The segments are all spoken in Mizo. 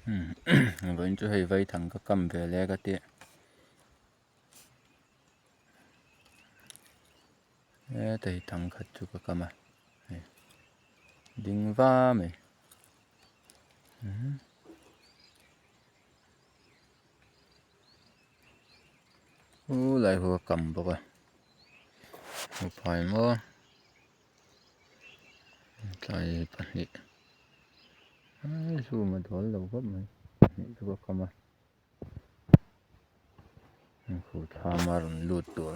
Vawiin chu hei vaithang ka kam ve le ka tih heta hi thang khat chu ka kam a hei ding va mai u lai ho a kam bawk a hmuphai maw. Tlai pahnih zoom a dawl lo khawp mai pahnih chu ka kham a khu thlam a rawn lut tur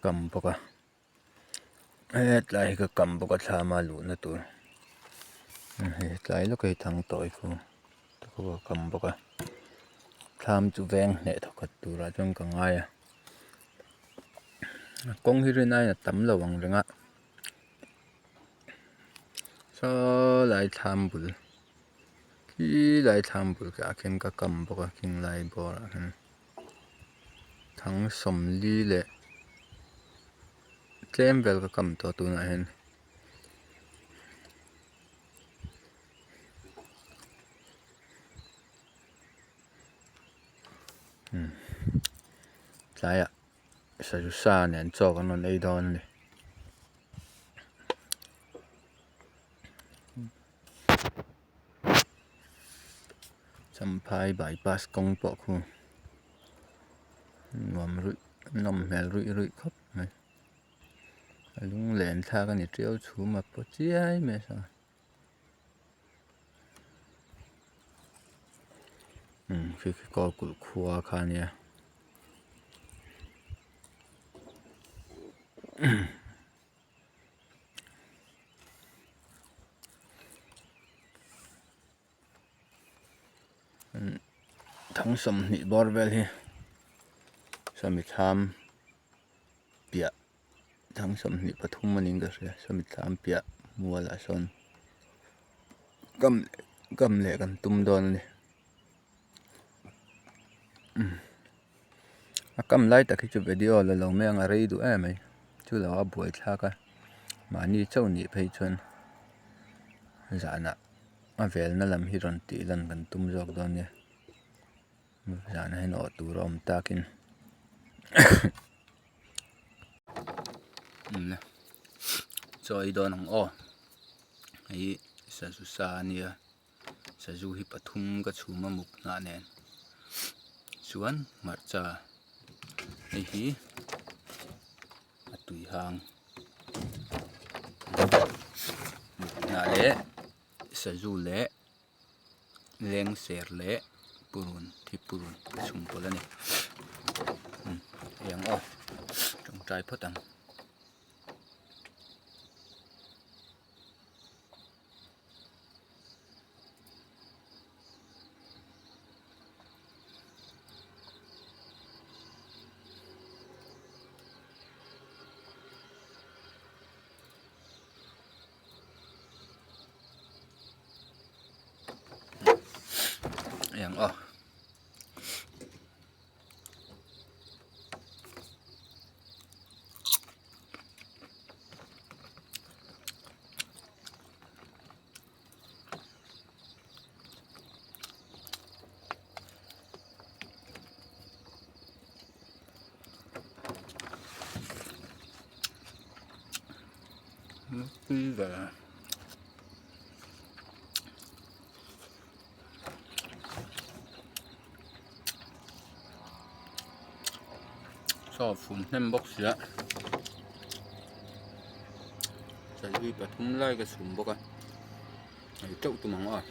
kam bawk a hetlai hi ka kam bawk a thlam a luhna tur hei tlai lawk a hi thang tawi khu te pawh ka kam bawk a thlam chu veng hneh thawkhat turah chuan ka ngai a. Kawng hi rin aiin a tam lo ang reng a saw lai thlam bul khi lai thlam bul ah khian ka kam bawk a khing lai bawr ah khian thang sawmli leh tlem vel ka kam tawh tunah hian. Tlaiah sazu sa nen chaw kan rawn ei dawn a ni. Champhai bypass kawng pawh khu nuam ruih nawm hmel ruih ruih khawp mai. A lunglen thlak a ni tiau chhum a paw chiai mai a. Khi khi kawl kulh khua kha a nia thang 20 bawr vel hi sawmi thlam piah. Thang 23 a niin ka hria sawmi thlam piah mualah sawn kam kam leh kan tum dawn a ni a kam lai tak hi chu video la lo mai ang a rei duh em mai chu lo a buai thlak a mahni chauh nih phei chuan zanah a velna lam hi rawn tih lan kan tum zawk dawn nia. Zanah hian awh tur a awm takin chaw ei dawn ang aw hei sazu sa a nia sazu hi pathum ka chhum a muk hnah nen chuan hmarcha hei hi a tui hang muk hnah leh sazu leh. Leng ser leh purun thi purun a chhum pawlh a ni hei ang aw tawngtai phawt ang. Ayan oh. Tui ve chaw fum hnem bawk si a chawi pathum lai ka chhum bawk a ei teuh tum ang aw.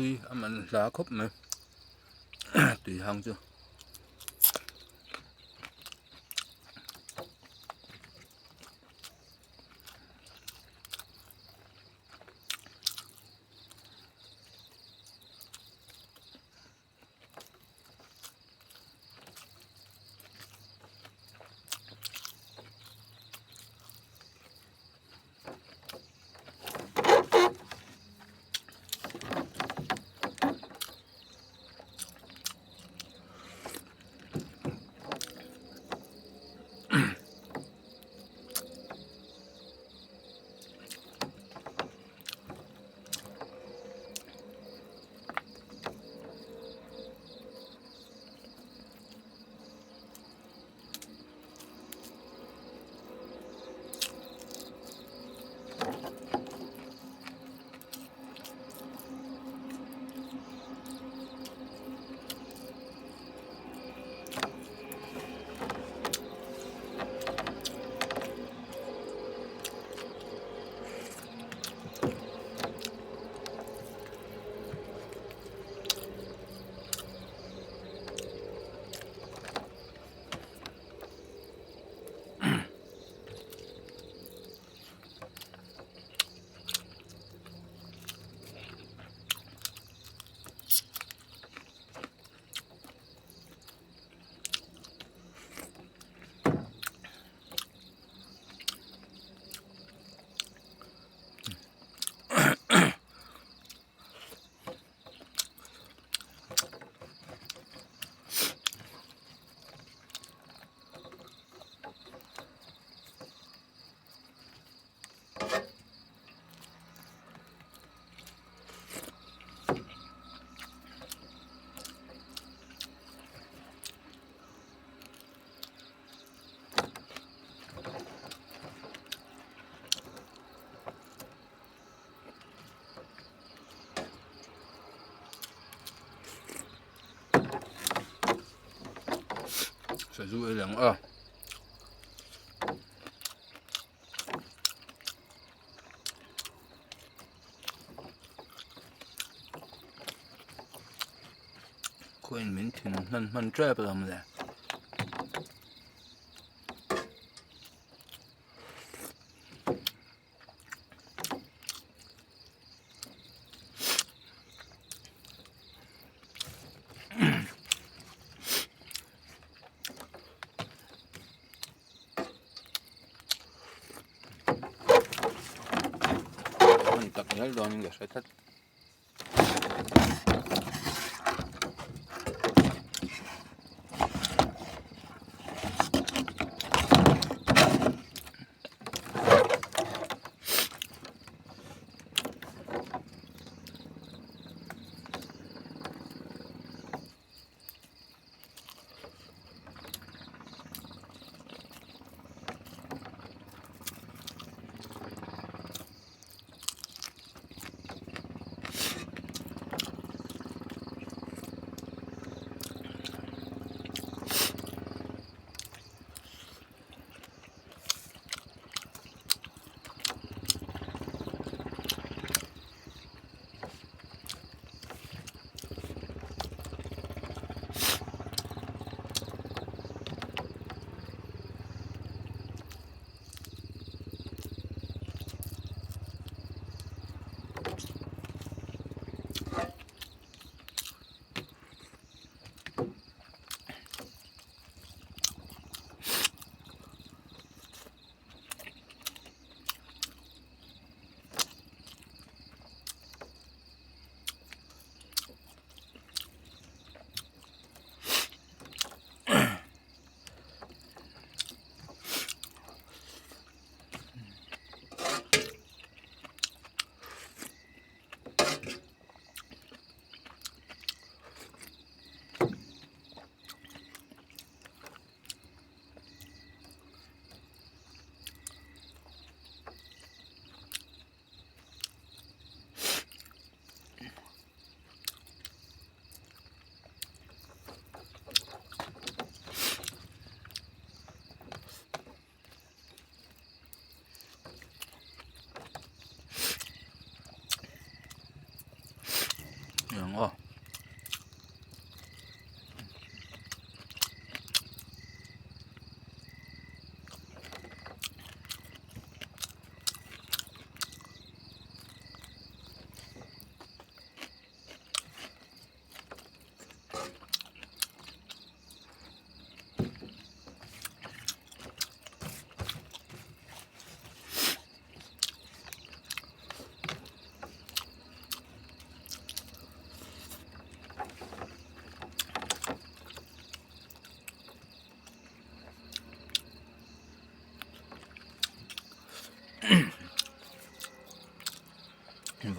tui a man hla khawp mai tui hang chu. Sazu ei lang a. Khuain min thin hman hman tep alawm le. Tak ngial dawnin ka hre tlat.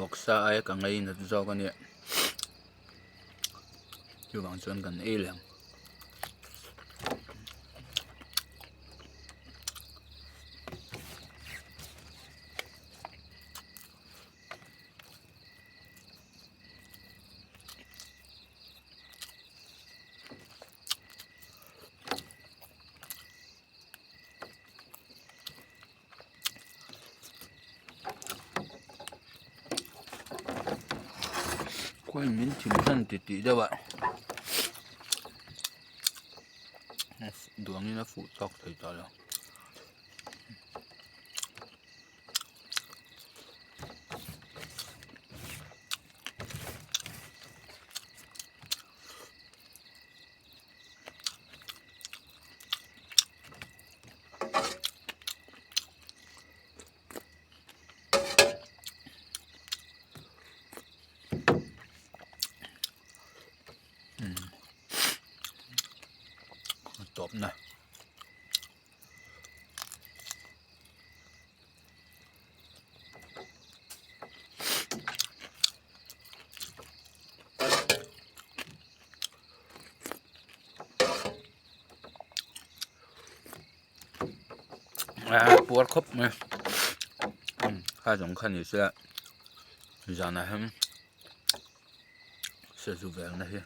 Vawksa aia ka ngainat zawk a nia. Chuvang chuan kan ei leh ang. Khuain min thim hlan ti tih deuh a duangin a fuh chak thei ta lo. Tawp na. Puar khawp mai kha zawng kha ni se zanah hian sazu velna hi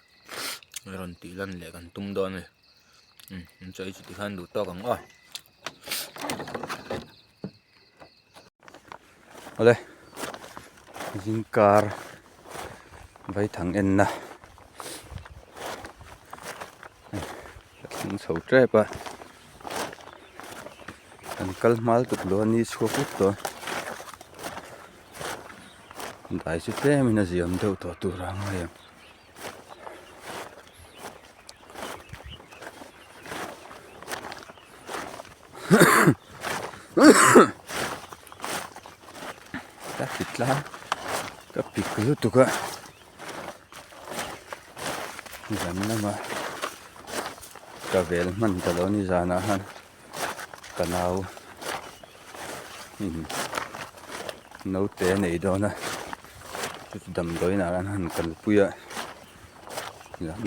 rawn tih lan leh kan tum dawn a ni an chawi chu tikhan duh tawk ang aw. Awle zingkar vaithang enna ka thleng chho tep a kan kal hmal tuk lo a ni chhuak vek tawh a dai chu tlem in a ziam deuh tawh tur a ngai ang. Ka ti tlang ka pik lutuk a zan lamah ka vel hman ta lo ni zanah khan ka nau in naute a nei dawn a chu damdawiin ah an han kalpui a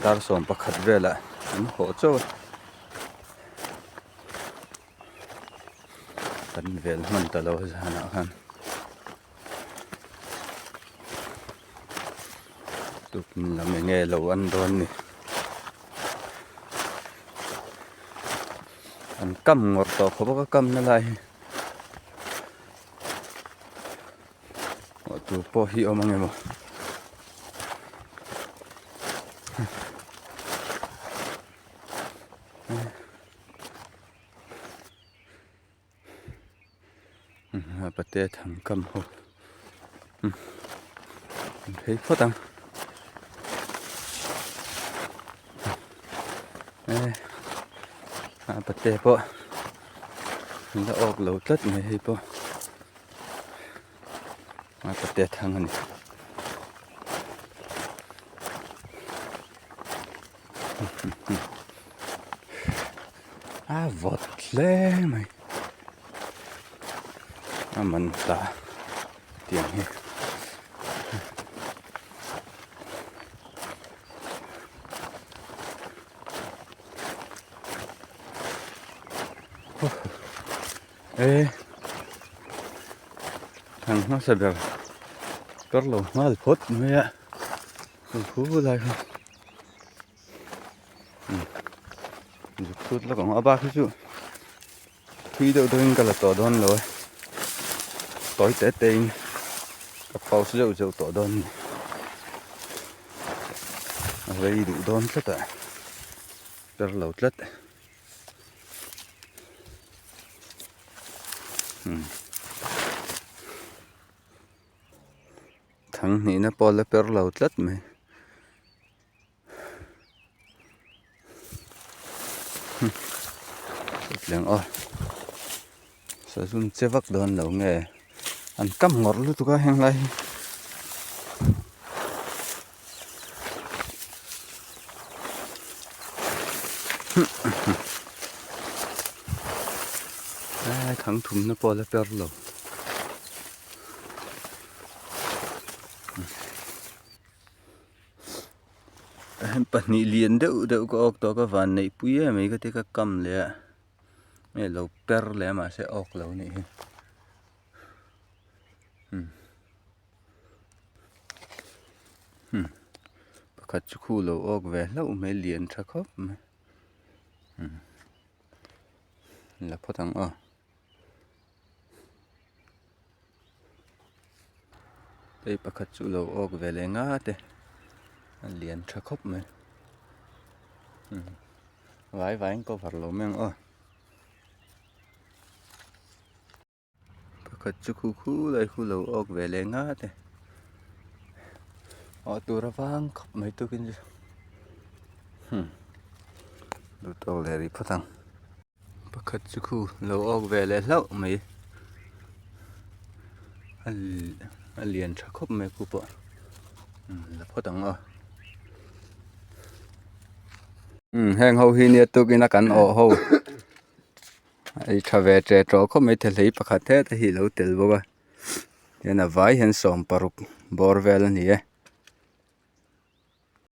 dar 11 velah an hawh chauh a. Kan vel hman ta lo zanah khan tukin lam eng nge lo an dawn ni an kam ngawrh tawh khawp a ka kam na lai hi aw tur pawh hi awm ang emaw. Pate thang kam ho an phei phawt ang a pate pawh an la awk lo tlat mai hei pawh a pate thang a ni. A vawt hle mai a man ta tiang hi. E thang hmasa ber kar lo nghal phawt mai a. Thu lai kha zuk chhut lawk ang a bak hi chu thui deuh deuhin ka la tawh dawn lo e tawi te te in ka pause zeuh zeuh tawh dawn a ni a rei duh dawn tlat a per lo tlat. Thang hnihna pawh la per lo tlat mai. Chutiang aw sazun che vak dawn lo nge an kam ngawrh lutuk a heng lai hi. Thang thumna pawh la per lo. Hian pahnih lian deuh deuh ka awk tawh ka van neih pui em mai ka ti ka kam leh a nge lo per leh a mahse awk lo nih hi umm umm pakhat chu khu lo awk ve hlauh mai lian tha khawp mai umm la phawt ang aw. Hei pakhat chu lo awk ve leh nga te a lian tha khawp mai umm vai vaiin cover lo mai ang aw pakhat chu khu khu lai khu lo awk ve leh nga te awh tur a vang khawp mai tukin chu umm duhtawk leh rih phawt ang. Pakhat chu khu lo awk ve leh hlauh mai a lian tha khawp mai khu pawh la phawt ang aw umm heng ho hi nia tukin a kan awh ho ei tha ve ṭe ṭawh khawp mai thehlei pakhat heta hi a lo tel bawk a hian a vai hian 16 bawr vel a ni e.